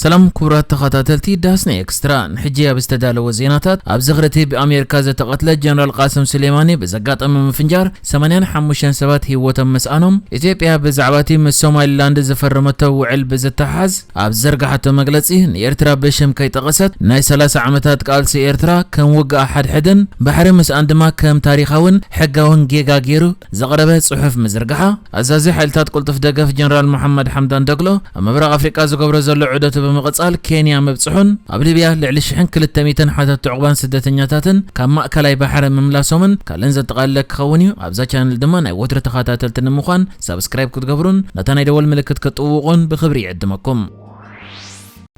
ሰላም ክቡራት ተኸታተልቲ ዳስና ኤክስትራ፣ ንሕጂ ኣብ ዝተዳለወ ዜናታት፣ ኣብ ዝኽሪ እቲ ብኣሜሪካ ዝተቐትለ ጀነራል ቃስም ሱሌማኒ ብዘጋጠመ ምፍንጃር ሰማንያን ሓሙሽተን ሰባት ህይወቶም ምስኣኖም፣ ኢትዮጵያ ብዛዕባ እቲ ምስ ሶማሊላንድ ዝፈረመቶ ውዕል ብዝተሓዝ ኣብ ዘርጋሓቶ መግለጺ፣ ንኤርትራ ብሽም ከይጠቐሰት፣ ናይ ሰላሳ ዓመታት ቃልሲ ኤርትራ ከም ውግእ ሓድሕድን ባሕሪ ምስኣን ድማ ከም ታሪኻውን ሕጋውን ጌጋ ገይሩ ዘቕረበ ጽሑፍ ምዝርግሓ፣ ኣዛዚ ሓይልታት ቅልጡፍ ደገፍ ጀነራል መሓመድ ሓምዳን ደግሎ ኣብ ምብራቕ ኣፍሪቃ ዝገብሮ ዘሎ ዑደቱ ብምቕጻል ኬንያ ምብጽሑን ኣብ ሊብያ ልዕሊ ሽሕን ክልተ ሚእትን ሓተትቲ ዑቕባን ስደተኛታትን ካብ ማእከላይ ባሕሪ ምምላሶምን ካልእን ዘጠቓለለ ክኸውን እዩ። ኣብዛ ቻነል ድማ ናይ ወትሪ ተኸታተልቲ ንምዃን ሳብስክራይብ ክትገብሩን ነታ ናይ ደወል ምልክት ክትጥውቑን ብኽብሪ ይዕድመኩም።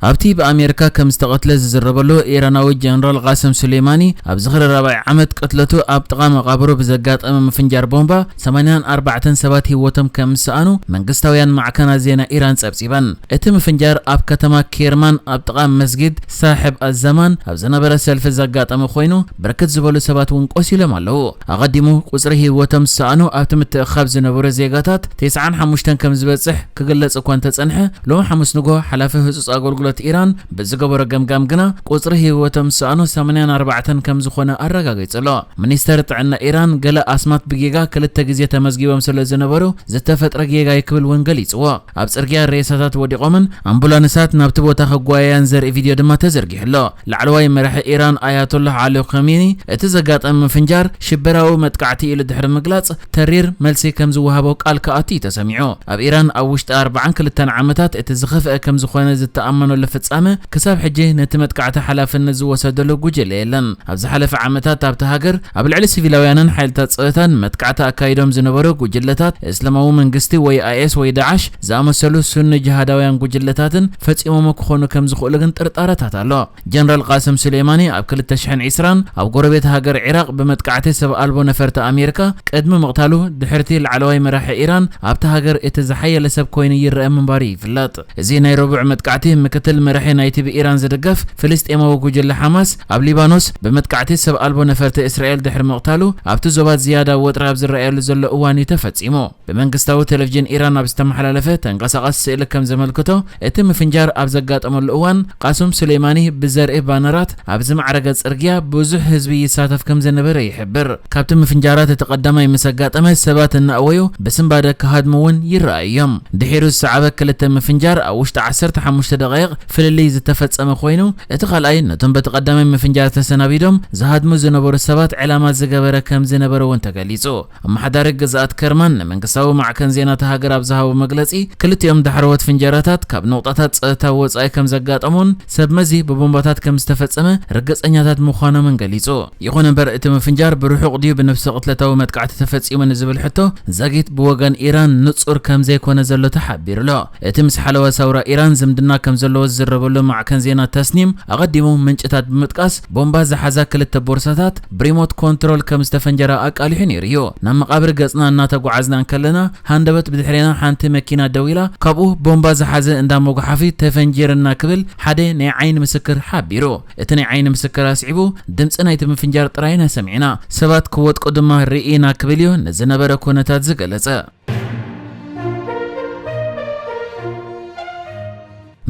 ኣብቲ ብኣሜሪካ ከም ዝተቐትለ ዝዝረበሉ ኢራናዊ ጀነራል ቃስም ሱሌማኒ ኣብ ዝኽሪ ራብዓይ ዓመት ቅትለቱ ኣብ ጥቓ መቓብሩ ብዘጋጠመ ምፍንጃር ቦምባ ሰማንያን ኣርባዕተን ሰባት ህይወቶም ከም ዝሰኣኑ መንግስታውያን ማዕከናት ዜና ኢራን ጸብጺበን። እቲ ምፍንጃር ኣብ ከተማ ኬርማን ኣብ ጥቓ መስጊድ ሳሕብ ኣዘማን ኣብ ዝነበረ ሰልፊ ዘጋጠመ ኮይኑ፣ ብርክት ዝበሉ ሰባት እውን ቆሲሎም ኣለዉ። ኣቐዲሙ ቁጽሪ ህይወቶም ዝሰኣኑ ኣብቲ ምትእኽኻብ ዝነበሩ ዜጋታት ተስዓን ሓሙሽተን ከም ዝበጽሕ ክግለጽ እኳ እንተጸንሐ፣ ሎሚ ሓሙስ ንግሆ ሓላፊ ህጹጽ ኣገልግሎት ኢራን ብዝገበሮ ገምጋም ግና ቁጽሪ ህይወቶም ዝሰኣኑ ሰማንያን ኣርባዕተን ከም ዝኾነ ኣረጋጊጹ ኣሎ። ሚኒስተር ጥዕና ኢራን፣ ገለ ኣስማት ብጌጋ ክልተ ግዜ ተመዝጊቦም ስለ ዝነበሩ ዝተፈጥረ ጌጋ እዩ ክብል እውን ገሊጽዎ። ኣብ ጽርግያ ሬሳታት ወዲቖምን ኣምቡላንሳት ናብቲ ቦታ ክጓየያን ዘርኢ ቪድዮ ድማ ተዘርጊሑ ኣሎ። ላዕለዋይ መራሒ ኢራን ኣያቶላህ ዓሊ ኸሜኒ እቲ ዘጋጠመ ምፍንጃር ሽበራዊ መጥቃዕቲ ኢሉ ድሕሪ ምግላጽ፣ ተሪር መልሲ ከም ዝወሃቦ ቃል ክኣቱ እዩ ተሰሚዑ። ኣብ ኢራን ኣብ ውሽጢ ኣርባዓን ክልተን ዓመታት እቲ ዝኸፍአ ከም ዝኾነ ዝተኣመነሉ ፍጻመ፣ ክሳብ ሕጂ ነቲ መጥቃዕቲ ሓላፍነት ዝወሰደሉ ጉጅለ የለን። ኣብ ዝሓለፈ ዓመታት ኣብቲ ሃገር ኣብ ልዕሊ ሲቪላውያንን ሓይልታት ጸጥታን መጥቃዕቲ ኣካይዶም ዝነበሩ ጉጅለታት እስላማዊ መንግስቲ ወይ ኣይኤስ ወይ ዳዕሽ ዝኣመሰሉ ሱኒ ጅሃዳውያን ጉጅለታትን ፈጺሞም ክኾኑ ከም ዝኽእሉ ግን ጥርጣረታት ኣሎ። ጀነራል ቃስም ሱሌማኒ ኣብ ክልተ ሽሕን ዕስራን ኣብ ጎረቤት ሃገር ዒራቕ ብመጥቃዕቲ ሰብ ኣልቦ ነፈርቲ ኣሜሪካ ቅድሚ ምቕታሉ፣ ድሕርቲ ላዕለዋይ መራሒ ኢራን ኣብቲ ሃገር እቲ ዝሓየለ ሰብ ኮይኑ ይረአ ምንባሩ ይፍለጥ። እዚ ናይ ረቡዕ መጥቃዕቲ ምክትል መራሒ ናይቲ ብኢራን ዝድገፍ ፍልስጤማዊ ጉጅለ ሓማስ ኣብ ሊባኖስ ብመጥቃዕቲ ሰብ ኣልቦ ነፈርቲ እስራኤል ድሕሪ ምቕታሉ፣ ኣብቲ ዞባ ዝያዳ ወጥሪ ኣብ ዝረኣየሉ ዘሎ እዋን እዩ ተፈጺሙ። ብመንግስታዊ ቴሌቪዥን ኢራን ኣብ ዝተመሓላለፈ ተንቀሳቓሲ ስእሊ ከም ዘመልክቶ፣ እቲ ምፍንጃር ኣብ ዘጋጠመሉ እዋን፣ ቃሱም ሱሌማኒ ብዘርኢ ባነራት ኣብ ዝማዕረገ ጽርግያ ብዙሕ ህዝቢ ይሳተፍ ከም ዝነበረ ይሕብር። ካብቲ ምፍንጃራት እቲ ቀዳማይ ምስ ኣጋጠመ፣ ሰባት እናእወዩ ብስንባደ ክሃድሙ እውን ይረኣዩ እዮም። ድሒሩ ዝሰዓበ ክልተ ምፍንጃር ኣብ ውሽጢ ዓሰርተ ሓሙሽተ ደቓይቕ ፍልልይ ዝተፈጸመ ኮይኑ፣ እቲ ካልኣይ ነቶም በቲ ቀዳማይ ምፍንጃር ተሰናቢዶም ዝሃድሙ ዝነበሩ ሰባት ዕላማ ዝገበረ ከም ዝነበረ እውን ተገሊጹ። ኣመሓዳሪ ግዝኣት ከርማን ንመንግስታዊ ማዕከን ዜና እታ ሃገር ኣብ ዝሃቦ መግለጺ፣ ክልቲኦም ዳሕረዎት ፍንጀራታት ካብ ነቑጣታት ጸጥታ ወጻኢ ከም ዘጋጠሙን ሰብ መዚ ብቦምባታት ከም ዝተፈጸመ ርግጸኛታት ምዃኖምን ገሊጹ። ይኹን እምበር፣ እቲ ምፍንጃር ብርሑቕ ድዩ ብነፍሲ ቅትለታዊ መጥቃዕቲ ተፈጺሙ ንዝብል ሕቶ፣ ዛጊት ብወገን ኢራን ንጹር ከም ዘይኮነ ዘሎ ተሓቢሩ ኣሎ። እቲ ምስ ሓለዋ ሳውራ ኢራን ዝምድና ከም ዘለዎ ዝዝረበሉ ማዕከን ዜና ተስኒም፣ ኣቐዲሙ ምንጭታት ብምጥቃስ፣ ቦምባ ዝሓዛ ክልተ ቦርሳታት ብሪሞት ኮንትሮል ከም ዝተፈንጀራ ኣቃሊሑ ነይሩ እዩ። ናብ መቓብር ገጽና እናተጓዓዝና እንከለና፣ ሃንደበት ብድሕሬና ሓንቲ መኪና ደው ኢላ፣ ካብኡ ቦምባ ዝሓዘ እንዳ መጉሓፊ ተፈንጂርና ክብል ሓደ ናይ ዓይኒ ምስክር ሓቢሩ። እቲ ናይ ዓይኒ ምስክር ኣስዒቡ፣ ድምጺ ናይቲ ምፍንጃር ጥራይ ኢና ሰሚዕና፣ ሰባት ክወድቁ ድማ ርኢና ክብል እዩ ንዝነበረ ኩነታት ዝገለጸ።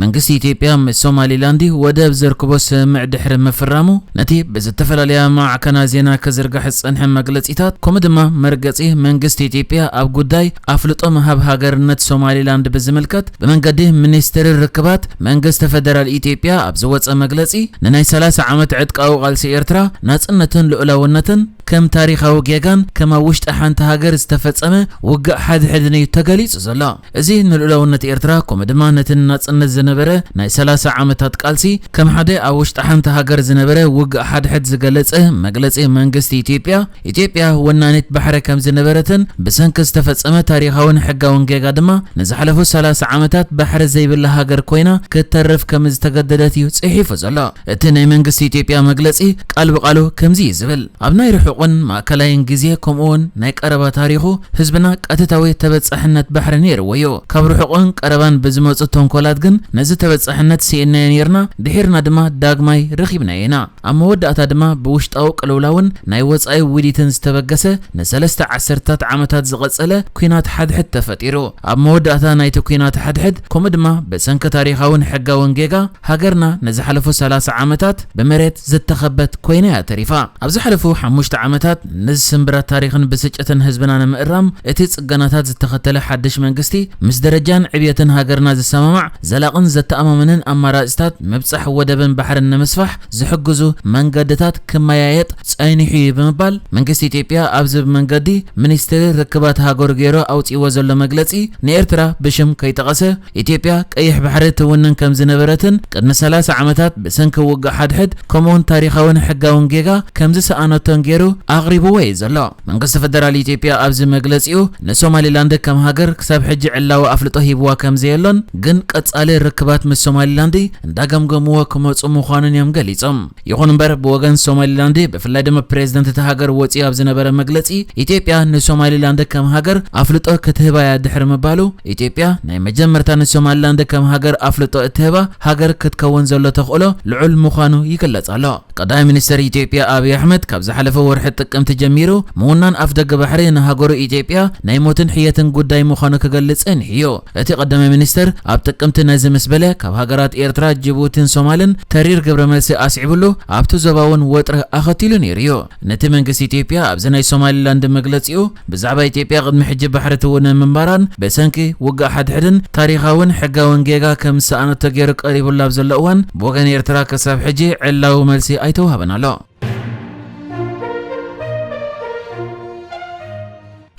መንግስቲ ኢትዮጵያ ምስ ሶማሊላንድ ወደብ ዘርክቦ ስምምዕ ድሕሪ ምፍራሙ፣ ነቲ ብዝተፈላለያ ማዕከናት ዜና ክዝርጋሕ ዝጸንሐ መግለጺታት፣ ከምኡ ድማ መርገጺ መንግስቲ ኢትዮጵያ ኣብ ጉዳይ ኣፍልጦ ምሃብ ሃገርነት ሶማሊላንድ ብዝምልከት፣ ብመንገዲ ሚኒስትሪ ርክባት መንግስቲ ፈደራል ኢትዮጵያ ኣብ ዝወጸ መግለጺ፣ ንናይ ሰላሳ ዓመት ዕጥቃዊ ቃልሲ ኤርትራ ናጽነትን ልኡላውነትን ከም ታሪኻዊ ጌጋን ከም ኣብ ውሽጢ ሓንቲ ሃገር ዝተፈጸመ ውግእ ሓድሕድን እዩ ተገሊጹ ዘሎ። እዚ ንልኡላውነት ኤርትራ፣ ከምኡ ድማ ነቲ ንናጽነት ዝነበረ ናይ ሰላሳ ዓመታት ቃልሲ፣ ከም ሓደ ኣብ ውሽጢ ሓንቲ ሃገር ዝነበረ ውግእ ሓድሕድ ዝገለጸ መግለጺ መንግስቲ ኢትዮጵያ፣ ኢትዮጵያ ወናኒት ባሕሪ ከም ዝነበረትን ብሰንኪ ዝተፈጸመ ታሪኻውን ሕጋውን ጌጋ ድማ ንዝሓለፉ ሰላሳ ዓመታት ባሕሪ ዘይብላ ሃገር ኮይና ክትተርፍ ከም ዝተገደደት እዩ ጽሒፉ ዘሎ። እቲ ናይ መንግስቲ ኢትዮጵያ መግለጺ ቃል ብቃሉ ከምዚ እዩ ዝብል። ኣብ ናይ ርሑቕን ማእከላይን ግዜ፣ ከምኡውን ናይ ቀረባ ታሪኹ፣ ህዝብና ቀጥታዊ ተበጻሕነት ባሕሪ ነይርዎ እዩ። ካብ ርሑቕን ቀረባን ብዝመጹ ተንኮላት ግን እዚ ተበጻሕነት ስኢንናዮ ነይርና፣ ድሒርና ድማ ዳግማይ ረኺብናዮ ኢና። ኣብ መወዳእታ ድማ ብውሽጣዊ ቅልውላውን ናይ ወጻኢ ውዲትን ዝተበገሰ ንሰለስተ ዓሰርታት ዓመታት ዝቐጸለ ኲናት ሓድሕድ ተፈጢሩ። ኣብ መወዳእታ ናይቲ ኲናት ሓድሕድ፣ ከምኡ ድማ ብሰንኪ ታሪኻውን ሕጋውን ጌጋ፣ ሃገርና ንዝሓለፉ ሰላሳ ዓመታት ብመሬት ዝተኸበት ኮይና እያ ተሪፋ። ኣብ ዝሓለፉ ሓሙሽተ ዓመታት፣ ነዚ ስምብራት ታሪኽን ብስጭትን ህዝብና ንምእራም፣ እቲ ጽገናታት ዝተኸተለ ሓድሽ መንግስቲ፣ ምስ ደረጃን ዕብየትን ሃገርና ዝሰማማዕ፣ ዘላቕን ዘተኣማምንን ኣማራጺታት ምብጻሕ ወደብን ባሕርን ንምስፋሕ ዝሕግዙ መንገድታት ክመያየጥ ጸኒሑ እዩ ብምባል፣ መንግስቲ ኢትዮጵያ ኣብዚ መንገዲ ሚኒስትሪ ርክባት ሃገሩ ገይሩ ኣውጺእዎ ዘሎ መግለጺ፣ ንኤርትራ ብሽም ከይጠቐሰ፣ ኢትዮጵያ ቀይሕ ባሕሪ ትውንን ከም ዝነበረትን፣ ቅድሚ ሰላሳ ዓመታት ብሰንኪ ውግእ ሓድሕድ፣ ከምኡውን ታሪኻውን ሕጋውን ጌጋ ከም ዝሰኣነቶን ገይሩ ኣቕሪብዎ እዩ ዘሎ። መንግስቲ ፈደራል ኢትዮጵያ ኣብዚ መግለጺኡ፣ ንሶማሊላንድ ከም ሃገር ክሳብ ሕጂ ዕላዊ ኣፍልጦ ሂብዋ ከም ዘየሎን፣ ግን ቀጻሊ ርክባት ምስ ሶማሊላንድ እንዳገምገምዎ ክመጹ ምዃኑን እዮም ገሊጾም። ይኹን እምበር፣ ብወገን ሶማሊላንድ፣ ብፍላይ ድማ ፕሬዝደንት እታ ሃገር ወጺኡ ኣብ ዝነበረ መግለጺ፣ ኢትዮጵያ ንሶማሊላንድ ከም ሃገር ኣፍልጦ ክትህባ እያ ድሕሪ ምባሉ፣ ኢትዮጵያ ናይ መጀመርታ ንሶማሊላንድ ከም ሃገር ኣፍልጦ እትህባ ሃገር ክትከውን ዘሎ ተኽእሎ ልዑል ምዃኑ ይግለጽ ኣሎ። ቀዳማይ ሚኒስተር ኢትዮጵያ ኣብይ ኣሕመድ፣ ካብ ዝሓለፈ ወርሒ ጥቅምቲ ጀሚሩ፣ ምውናን ኣፍደገ ባሕሪ ንሃገሩ ኢትዮጵያ ናይ ሞትን ሕየትን ጉዳይ ምዃኑ ክገልጽ ጸኒሑ እዩ። እቲ ቀዳማይ ሚኒስተር ኣብ ጥቅምቲ ነዚ ምስ በለ፣ ካብ ሃገራት ኤርትራ፣ ጅቡቲን ሶማልን ተሪር ግብረ መልሲ ኣስዒብሉ፣ ኣብቲ ዞባ እውን ወጥሪ ኣኸቲሉ ነይሩ እዩ። ነቲ መንግስቲ ኢትዮጵያ ኣብዚ ናይ ሶማሊላንድ መግለጺኡ፣ ብዛዕባ ኢትዮጵያ ቅድሚ ሕጂ ባሕሪ ትውንን ምንባራን፣ ብሰንኪ ውግእ ሓድሕድን ታሪኻውን ሕጋውን ጌጋ ከም ዝሰኣነቶ ገይሩ ቀሪቡሉ ኣብ ዘሎ እዋን፣ ብወገን ኤርትራ ክሳብ ሕጂ ዕላዊ መልሲ ኣይተዋህበን ኣሎ።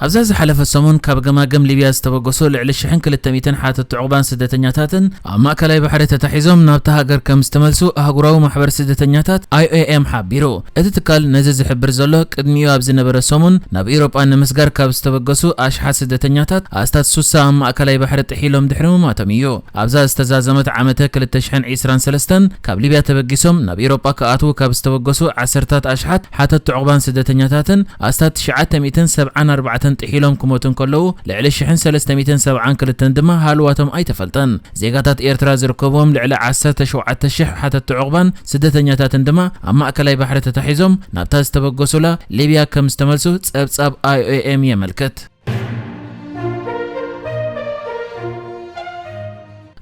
ኣብዛ ዝሓለፈ ሰሙን፣ ካብ ገማግም ሊብያ ዝተበገሱ ልዕሊ ሽሕን ክልተ ሚእትን ሓተቲ ዑቕባን ስደተኛታትን ኣብ ማእከላይ ባሕሪ ተታሒዞም ናብታ ሃገር ከም ዝተመልሱ ኣህጉራዊ ማሕበር ስደተኛታት፣ ኣይ ኦ ኤም፣ ሓቢሩ። እቲ ትካል ነዚ ዝሕብር ዘሎ፣ ቅድሚኡ ኣብ ዝነበረ ሰሙን ናብ ኤውሮጳ ንምስጋር ካብ ዝተበገሱ ኣሽሓት ስደተኛታት፣ ኣስታት ሱሳ ኣብ ማእከላይ ባሕሪ ጥሒሎም ድሕሪ ምማቶም እዩ። ኣብዛ ዝተዛዘመት ዓመተ ክልተ ሽሕን ዕስራን ሰለስተን፣ ካብ ሊብያ ተበጊሶም ናብ ኤውሮጳ ክኣትዉ ካብ ዝተበገሱ ዓሰርታት ኣሽሓት ሓተቲ ዑቕባን ስደተኛታትን፣ ኣስታት ትሽዓተ ሚእትን ሰብዓን ኣርባዕተን ጥሒሎም ክሞቱ እንከለዉ፣ ልዕሊ ሽሕን ሰለስተ ሚእትን ሰብዓን ክልተን ድማ ሃልዋቶም ኣይተፈልጠን። ዜጋታት ኤርትራ ዝርከብዎም ልዕሊ ዓሰርተ ሸውዓተ ሽሕ ሓተቲ ዑቕባን ስደተኛታትን ድማ ኣብ ማእከላይ ባሕሪ ተታሒዞም ናብታ ዝተበገሱላ ሊብያ ከም ዝተመልሱ ጸብጻብ ኣይ ኦ ኤም የመልክት።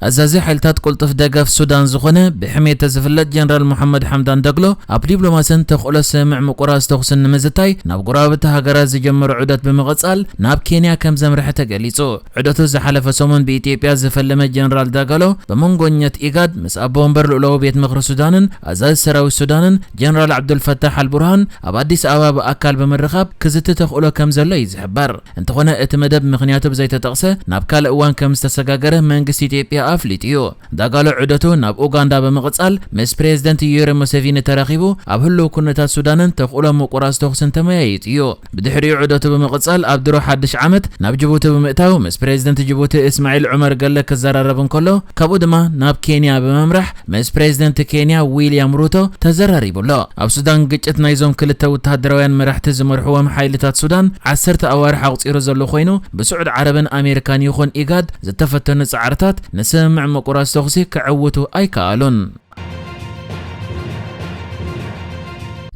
ኣዛዚ ሓይልታት ቅልጡፍ ደገፍ ሱዳን ዝኾነ፣ ብሕሜተ ዝፍለጥ ጀነራል መሓመድ ሓምዳን ደግሎ፣ ኣብ ዲፕሎማስን ተኽእሎ ስምምዕ ምቁራጽ ተኹስን ንምዝታይ ናብ ጎረባብቲ ሃገራት ዝጀመሮ ዑደት ብምቕጻል፣ ናብ ኬንያ ከም ዘምርሐ ተገሊጹ። ዑደቱ ዝሓለፈ ሰሙን ብኢትዮጵያ ዝፈለመ ጀነራል ዳጋሎ፣ ብመንጎኛት ኢጋድ ምስ ኣቦ ወንበር ልኡላዊ ቤት ምኽሪ ሱዳንን ኣዛዚ ሰራዊት ሱዳንን ጀነራል ዓብዱልፈታሕ ኣልቡርሃን ኣብ ኣዲስ ኣበባ ብኣካል ብምርኻብ ክዝቲ ተኽእሎ ከም ዘሎ እዩ ዝሕበር። እንተኾነ፣ እቲ መደብ ምኽንያቱ ብዘይተጠቕሰ ናብ ካልእ እዋን ከም ዝተሰጋገረ መንግስቲ ኢትዮጵያ ኣፍሊጡ እዩ። ዳጋሎ ዑደቱ ናብ ኡጋንዳ ብምቕጻል፣ ምስ ፕሬዝደንት ዩዌሪ ሙሴቪኒ ተራኺቡ፣ ኣብ ህልው ኩነታት ሱዳንን ተኽእሎ ምቁራጽ ተኹስን ተመያይጡ እዩ። ብድሕሪኡ ዑደቱ ብምቕጻል፣ ኣብ ድሮ ሓድሽ ዓመት ናብ ጅቡቲ ብምእታው፣ ምስ ፕሬዝደንት ጅቡቲ እስማዒል ዑመር ገለ ክዘራረብ እንከሎ፣ ካብኡ ድማ ናብ ኬንያ ብምምራሕ፣ ምስ ፕሬዝደንት ኬንያ ዊልያም ሩቶ ተዘራሪቡ ኣሎ። ኣብ ሱዳን፣ ግጭት ናይዞም ክልተ ወተሃደራውያን መራሕቲ ዝመርሕዎም ሓይልታት ሱዳን ዓሰርተ ኣዋርሕ ኣቑጺሩ ዘሎ ኮይኑ፣ ብስዑድ ዓረብን ኣሜሪካን ይኹን ኢጋድ ዝተፈተኑ ጻዕርታት ንስምምዕ ምቁራጽ ተኹሲ ከዕውቱ ኣይከኣሉን።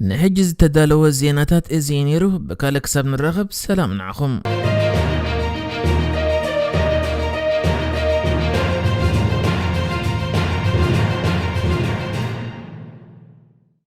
ንሕጂ ዝተዳለወ ዜናታት እዚ እዩ ነይሩ። ብካልእ ክሳብ ንራኸብ፣ ሰላም ንዓኹም።